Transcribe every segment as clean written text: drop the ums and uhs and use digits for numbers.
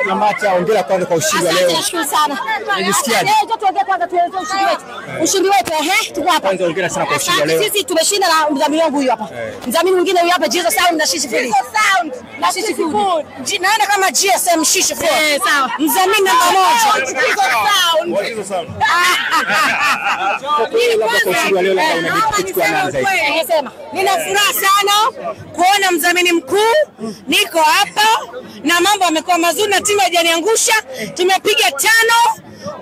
Lamata, hongera kwanza kwa ushindi wa leo. Asante, nashukuru sana. Unajisikiaje? Tuongee kwanza, tuelezee ushindi wetu. Ushindi wetu, tuko hapa. Kwanza hongera sana kwa ushindi wa leo. Sisi tumeshinda na mdhamini wangu huyu hapa. Mdhamini mwingine huyu hapa, Jesus Sound na Shishi Food. Jesus Sound na Shishi Food. Naenda kama GSM Shishi Food. Sawa. Mdhamini namba 1. Jesus Sound. Jesus Sound. Labda kwa ushindi wa leo labda unajikuchukua nani zaidi? Nimesema nina furaha sana kuona mdhamini mkuu, niko hapa na mambo yamekuwa mazuri na timu haijaniangusha. Tumepiga 5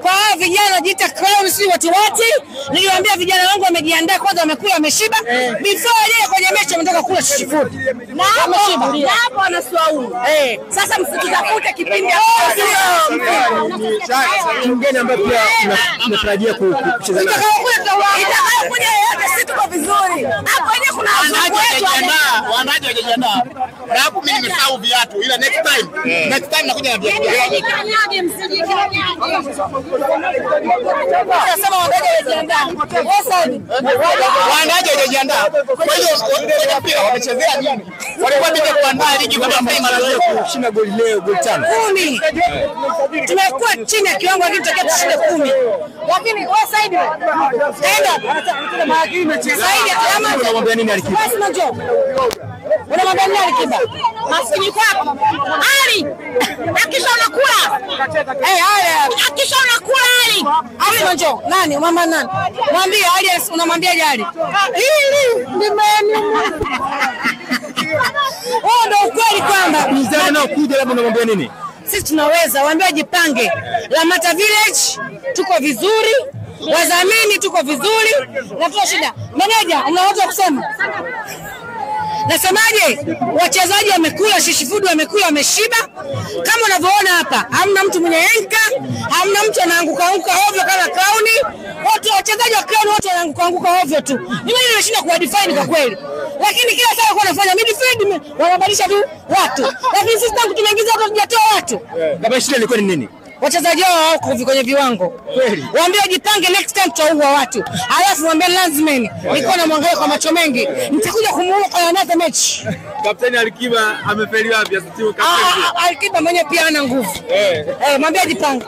kwa hao vijana wanajiita Crown, si watu wote. Niliwaambia vijana wangu wamejiandaa kwanza, wamekula wameshiba. Before waje kwenye mechi wametoka kula Shishi Food. Na hapo wanaswaumu. Sasa msitutafute kipindi hapo. Timu gani ambayo pia mnatarajia kucheza nayo? Itakayokuja yoyote, sisi tuko vizuri. Hapo wenyewe kuna wazungu wetu waandaji hawajajiandaa. Na hapo mimi nimesahau viatu, ila next time nakuja na viatu. Nasema waandaji hawajajiandaa. Waandaji hawajajiandaa. Kwa hiyo kwenye mpira wamechezea nini? Walikuwa bila kuandaa ligi kwa mapema leo. Kushinda goli leo, goli 5. 10. Tumekuwa chini ya kiwango, lakini tutakia tushinde 10. Lakini wewe Saidi, enda. Saidi, alama. Unamwambia nini Alikiba? Basi njoo. Unamwambia nini Alikiba? Maskini kwako. Ali, hakisha unakula. Haya. Hakisha unakula Ali. Ali njoo. Nani? Mama nani? Mwambie Ali, unamwambia Ali. Hili ndimeni. Huo ndio ukweli kwamba mzee anaokuja labda unamwambia nini? Sisi tunaweza, waambie wajipange. Lamata Village tuko vizuri, wadhamini tuko vizuri, na tuna shida. Meneja, una watu wa kusema? Nasemaje? Wachezaji wamekula Shishi Food, wamekula wameshiba. Kama unavyoona hapa, hamna mtu mwenye enka, hamna mtu anaanguka anguka ovyo kama Crown. Watu wachezaji wa Crown wote wanaanguka anguka ovyo tu. Mimi nimeshinda kuwa define kwa kweli. Lakini kila saa walikuwa wanafanya midfield, wanabadilisha tu watu. Lakini sisi tangu tumeingiza watu hatujatoa watu. Labda shida ilikuwa ni nini? Wachezaji wao hawako kwenye viwango. Kweli. Waambie wajipange, next time tutaua watu. Alafu waambie Landsman, niko na mwangalia kwa macho mengi. Nitakuja kumuua kwa another match. Kapteni Alikiba amefeli wapi? Asitiwe kapteni. Alikiba mwenyewe pia ana nguvu. Mwambie ajipange.